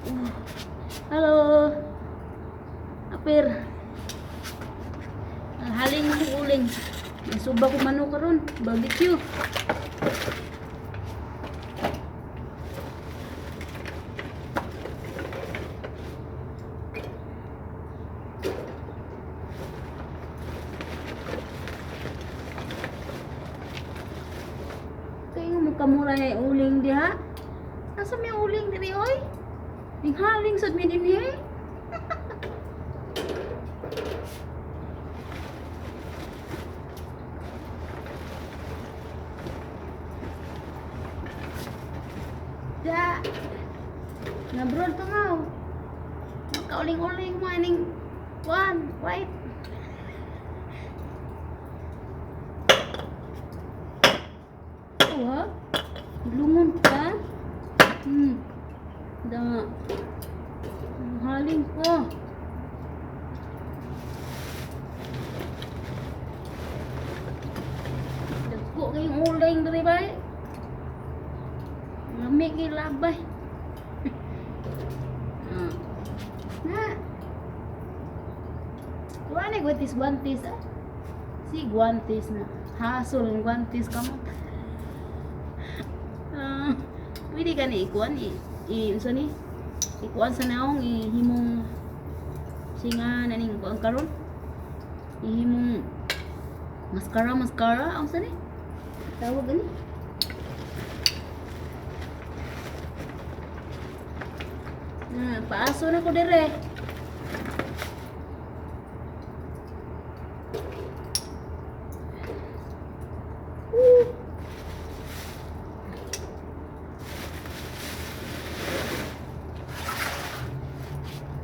Halo. Apir. Haling ko uling. Nasuba ko manok karon, barbecue. Kayo mo kamura na uling diha. Asa may uling diri oy? Ning haling sad mi dinhi. Da. Nabrol to ngaw. Makauling-uling mo aning kuan, white. Wah, lungon ka. Da. Haling ko. Dako kayong uling diri bay. Lamig kay labay. Na. Wala guantis ah. Si guantis na. Hasol ng guantis ka mo. Pwede ka ni ikuan so ni ikuan sa naong ihimong singa naning kuan karon ihimong mascara ang sa ni tawag gani na paaso na ko dire.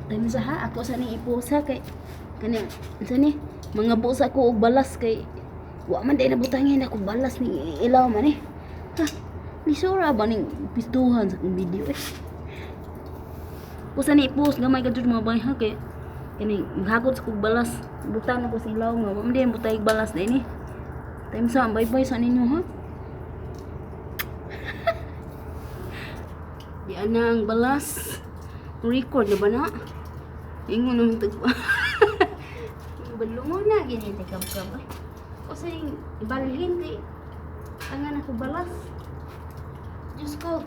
Time sa ha ako sa ni ipusa kay kani sa ni mga busa ko og balas kay wa man day nabutangin ako balas ni ilaw man eh. Ha, ni sura ba ning pistuhan sa kong video eh. Ko sa ni ipus gamay kadto mga bay ha kay kani maghagod sa kog balas butang ako sa ilaw nga wa man day butay balas na ini. Time sa bye-bye sa ninyo ha. Di ana ang balas. Record na ba na? Ingon naman ito pa. Balungon na, ganyan tikab-kab. Kasi ibalhin kay tangan ako balas. Diyos ko.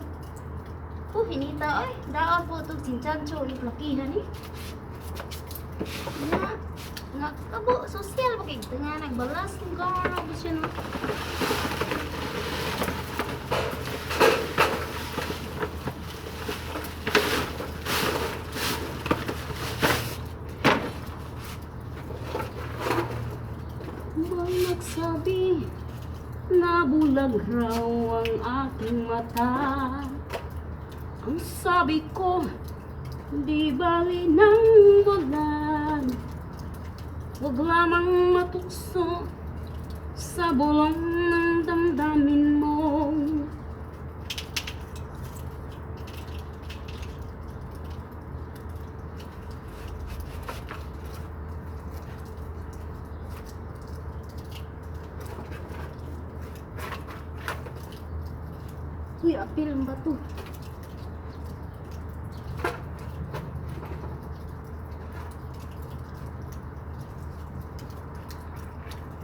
Hinita ay. Daan po itong sinchancho. Iplakihan eh. Nga kabo, social ba kayo? Tangan nagbalas. Kung gano'n ako siya no. Sabi na bulag raw ang aking mata. Ang sabi ko, di bali ng bulag. Huwag lamang matukso sa bulong ng damdamin mo. Uy, apil ang bato.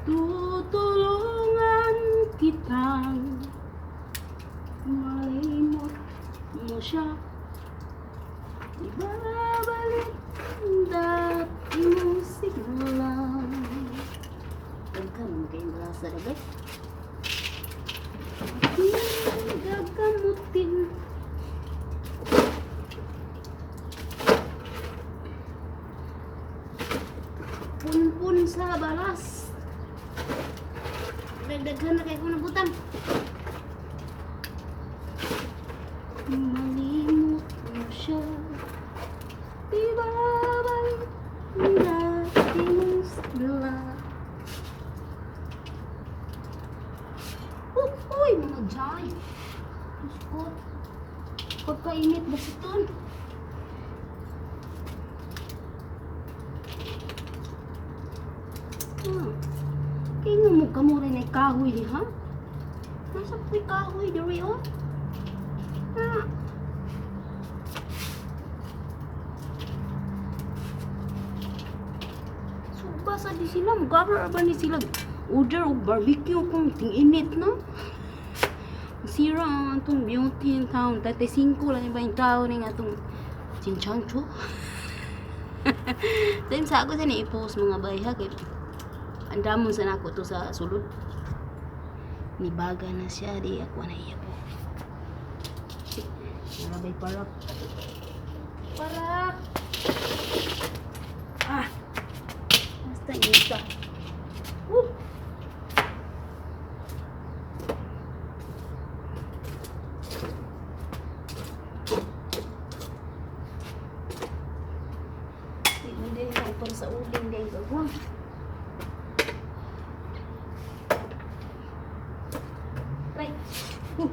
Tutulungan kitang malimot mo siya. Ibabalik ang dati mong sigla. Pagka mo kayong rasa na ba? Gagamutin punpun sa balas. Dagdagan na kayo kung nabutang. Malimot mo siya. Ibabalik ang dati mong sigla. Uy, mga jay. Diyos ko. Pagkainit ba si Ton? Kaya nga mo kamuray na kahoy, ha? Nasa po'y kahoy, dari, oh. Ha? asa di sila, mag-aral ba ni sila? Order og barbecue kung ting-init na. Sira ang atong beauty in town. 35 lang iba yung tao ni nga atong Chinchangcho. Then sa ako sa ni-post mga bay ha. Andamon sa nako to sa sulod. Nibaga na siya. Di ako na iya po. Marabay parak. Parak! Ah! Basta isa. Woo! Hindi na ipon sa uling dahil gagawang. Right. Woo!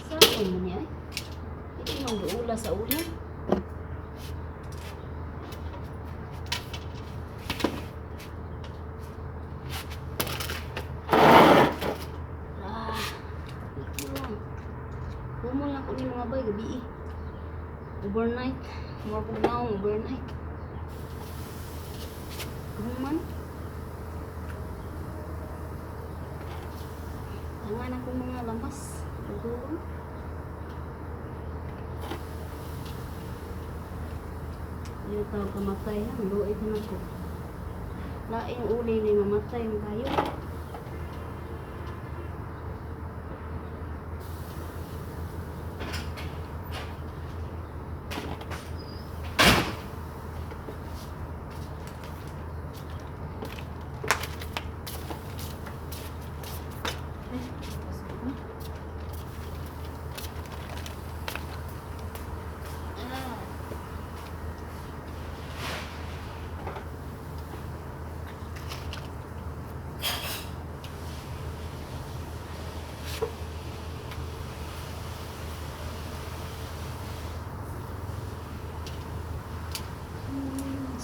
Saan mo niya? Ito nang duula sa ulo. Ito lang. Humol lang ko ni mga bay, gabi eh. Overnight. More po na overnight. Human. Tangan ako mga lamas. Nagulong. Yung tao kamatay ha, luit na ko. Laing uli na mamatay ang kayo.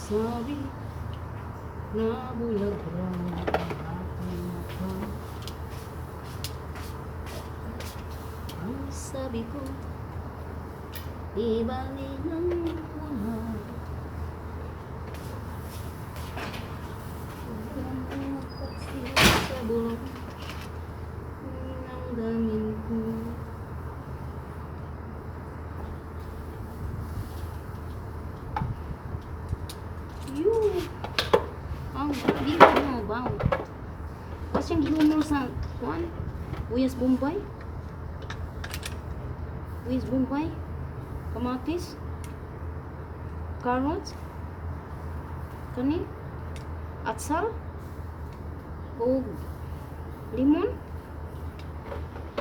Sabi na bulag raw ang aking mata. Ang sabi ko, ibalik ng wala. Ang pagsisabog ng damin ko. Di ko mo ba? Kasi yung gihumor sa kuan, Uyas Bombay. Uyas Bombay. Kamatis. Carrots. Kani. Atsal. O limon.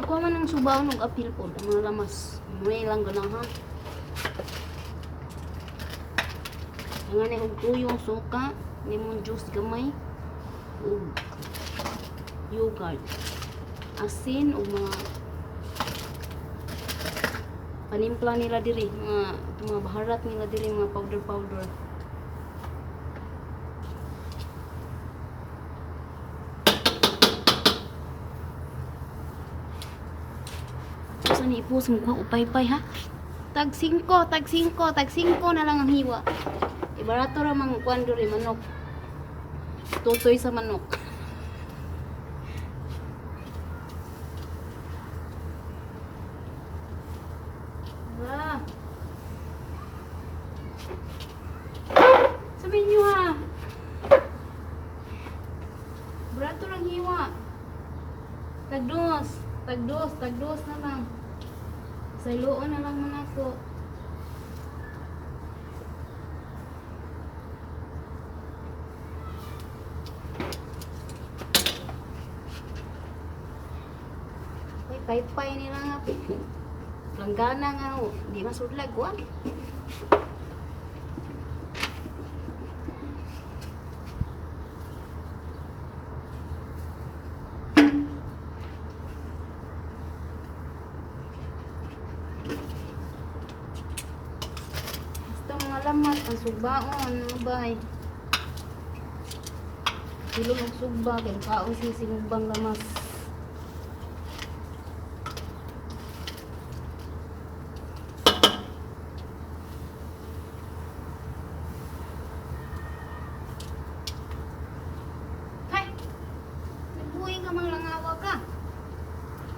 Ako man ang subaw ng apil po. Ang mga lamas. May lang ganahan. Nga ni og tuyong suka. Lemon juice gamay ug yogurt, asin ug mga panimpla nila diri, mga baharat nila diri, mga powder. Sa ni ipos mo ko upay-pay ha. Tag 5 na lang ang hiwa. Ibarato ra mang kuan diri manok. Tutoy sa manok. Ah. Sabihin nyo ha. Barato lang hiwa. Tagdos na lang. Sa iloon na lang man ako. Pay-pay nila nga. Langgana nga. Hindi masudlag ko. Basta mga salamat ang sugbaon, bay. Kilo ng sugba, kaya kaon si sinugbang lamas. Hay! Nagbuhay ka mang langawa ka.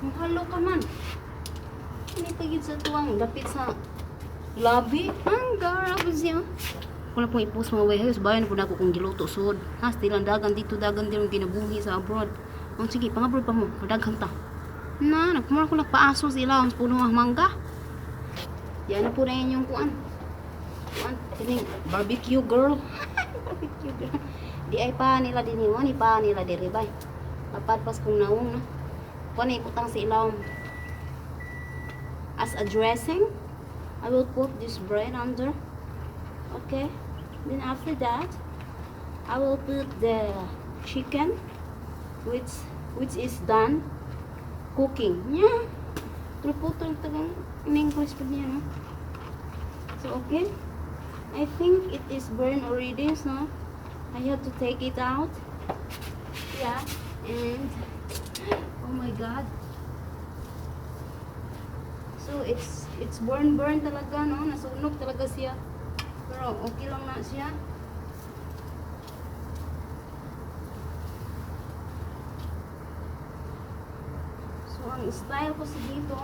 Mahalo ka man. Hindi pagid sa tuwang, dapit sa labi. Ang garap siya. Kung na pong ipos mga wayhayos, bayan po na ako kung giluto sud. Ha, stilang dagan dito, dagan din yung ginabuhi sa abroad. Ang sige, pang-abroad pa mo, padaghan ta. Na, nagpumara ko nagpaaso sila, ang puno ng mangga. Yan na po na yun yung kuan. Kuan, tining barbecue girl. Barbecue girl. Di ay pa nila din yun, ni pa nila diri bay. Papadpas kong naong, no? Kuan na ikutang sa ilaw. As a dressing, I will put this bread under. Okay, then after that I will put the chicken which is done cooking. Yeah, putol tagang English pa niya, no? So okay, I think it is burned already, so I have to take it out. Yeah, and oh my god, so it's burn talaga, no? Nasunog talaga siya. Pero okay lang na siya. So ang style ko sa dito,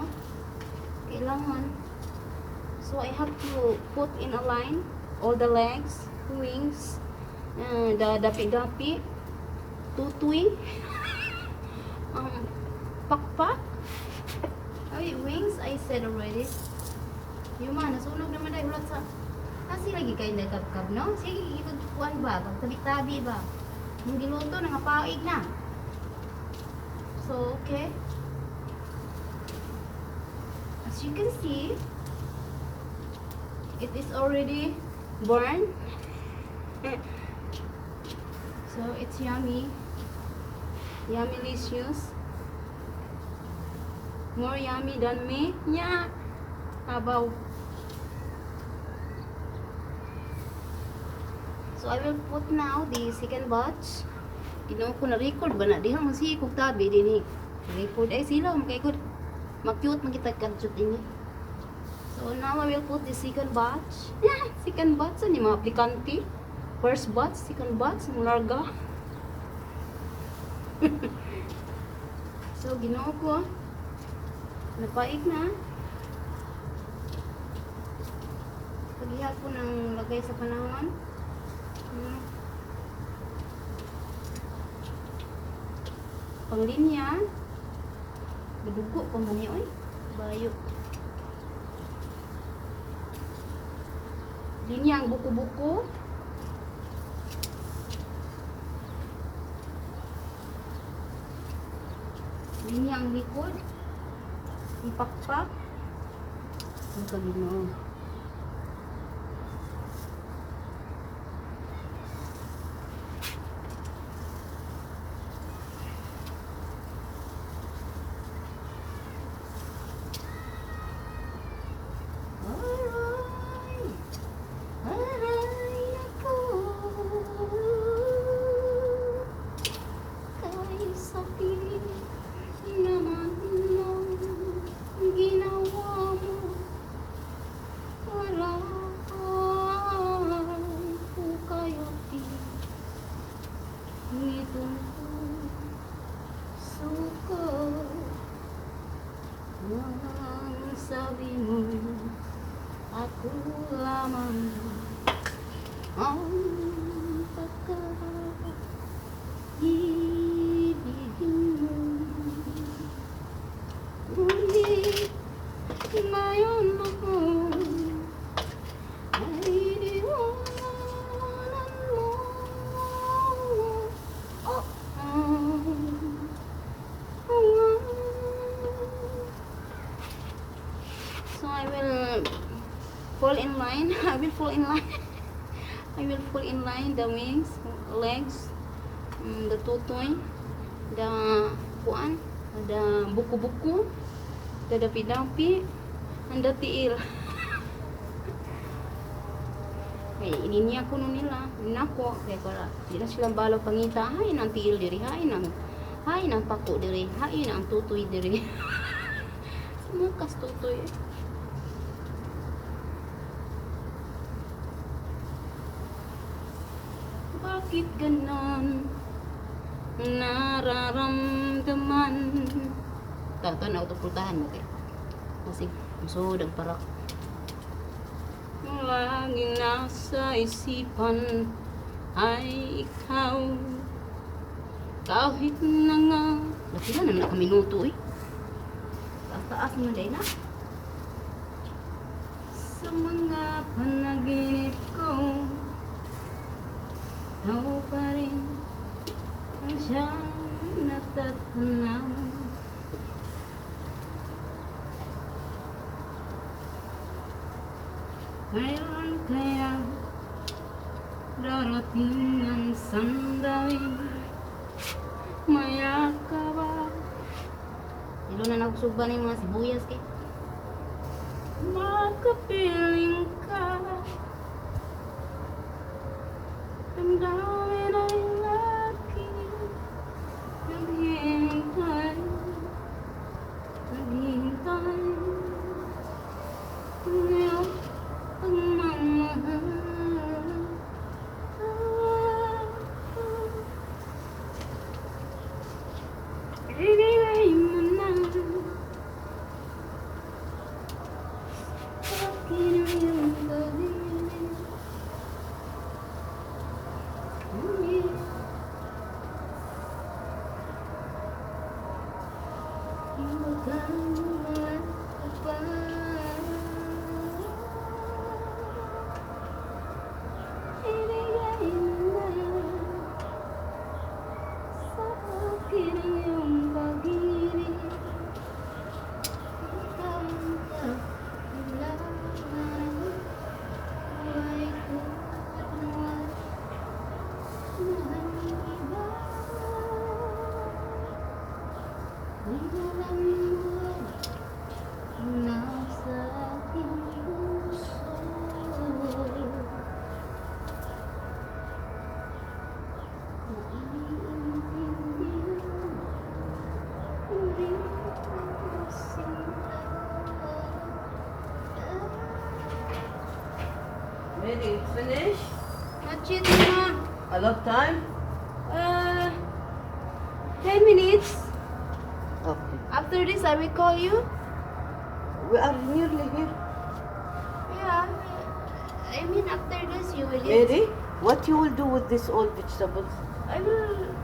kailangan, so I have to put in a line all the legs, wings, the dapi-dapi, tutoy, pakpak. Ay, wings I said already. Yung man, nasunog naman dahil ulat sa kasi lagi kayo nagkabkab, no? Sige, ikagkuhan ba? Pagtabi-tabi ba? Yung giluto, nangapaig na. So, okay. As you can see, it is already burned. So, it's yummy. Yummy-licious. More yummy than me. Yeah. How so I will put now the second batch. Ginawa ko na record ba na dihang si kog tabi dinhi. Record ay sila makaikot. Mag-cute magita kadjut ini. So now I will put the second batch. Yeah, second batch ni mga aplikante. First batch, second batch, larga. So ginawa ko. Napaig na. Paghihap ko ng lagay sa panahon. Panglinya. Badugo pa man oy. Bayo. Linya ang buko-buko. Linya ang likod. Ipakpak. Ang kalino. Sabi mo, ako lamang ang pagkaibigin mo. Ngunit ngayon ako ay iniwanan mo. Oh, so I will fall in line. I will fall in line. I will fall in line the wings, legs, the tutoy, the kuan, the buku-buku, the dapi-dapi, and the tiil. Kaya ininya ko nun nila, nako, kaya para di na sila balo pangita, hay nang tiil diri, hay nang pako diri, hay nang tutoy diri. Mukas tutoy. Bakit ganon nararamdaman? Tato na autopultahan mo kay. Kasi masud ang parak. Lagi nasa isipan ay ikaw. Kahit na nga napila na nakaminuto eh. Taas mo day na. Sa mga panaginip ko, ikaw pa rin ang siyang natatanaw. Kailan kaya darating ang sandali? Maya ka ba? Ilo na nagsugba na yung mga sibuyas kay. Makapiling ka. Ang dami na yung laki naghihintay. Ngayon ang mamahal. Ibigay mo na akin ang iyong pag-ibig. Ready, finish? Not yet, Ma. A lot time? 10 minutes. Okay. After this, I will call you. We are nearly here. Yeah. I mean, after this, you will eat. Mary, what you will do with this all vegetables? I will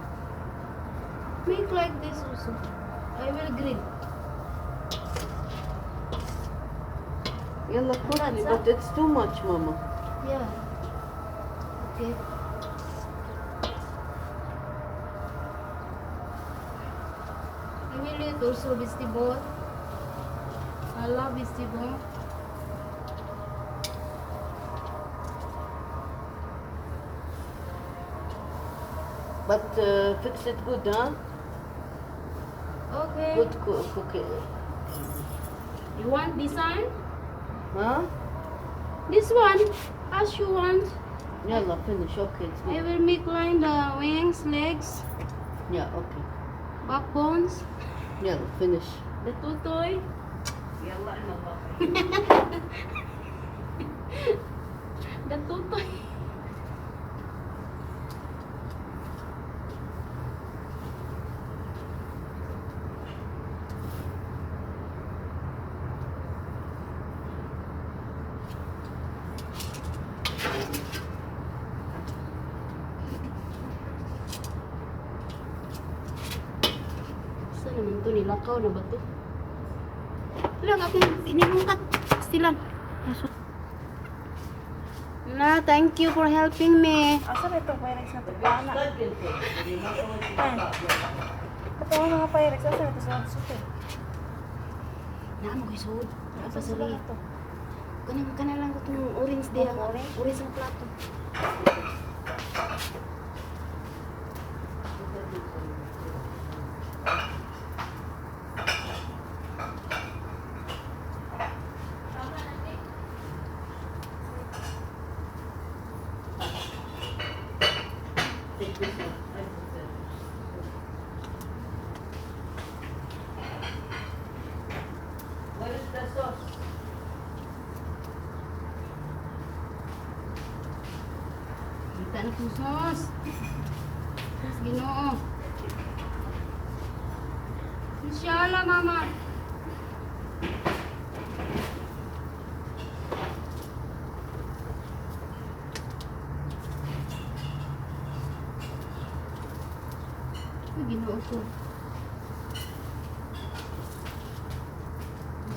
make like this also. I will grill. Yalla, quickly, That's but it's too much, Mama. Yeah. Okay. I will eat also vegetable. I love vegetable. But fix it good, huh? Okay. Good cooking. You want this one? Huh? This one? As you want. Yalla, finish. Okay, it's I good. will make line the wings, legs, Yeah, okay. backbones, Yalla, finish. the tutoy. The tutoy. Saan naman to? Nilakaw na ba to? Lang akong inimungkat. Silang. Na, thank you for helping me. Asa na ito? Pyrex na ito. Gana. Ito ang mga Pyrex. Asa na ito sa suti? Naa mo kay sud. Apa Asa sari? na ito? Kana lang ko tong orange dia. Orange? Orange ang plato. anak ko, sus. Sus, Ginoo. Inshallah, mama. Ay, Ginoo ko.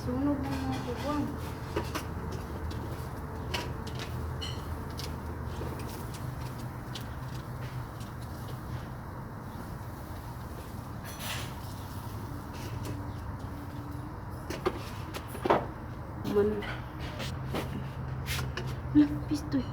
Sunog mo mga kukuang. Man. Lah, pistoy.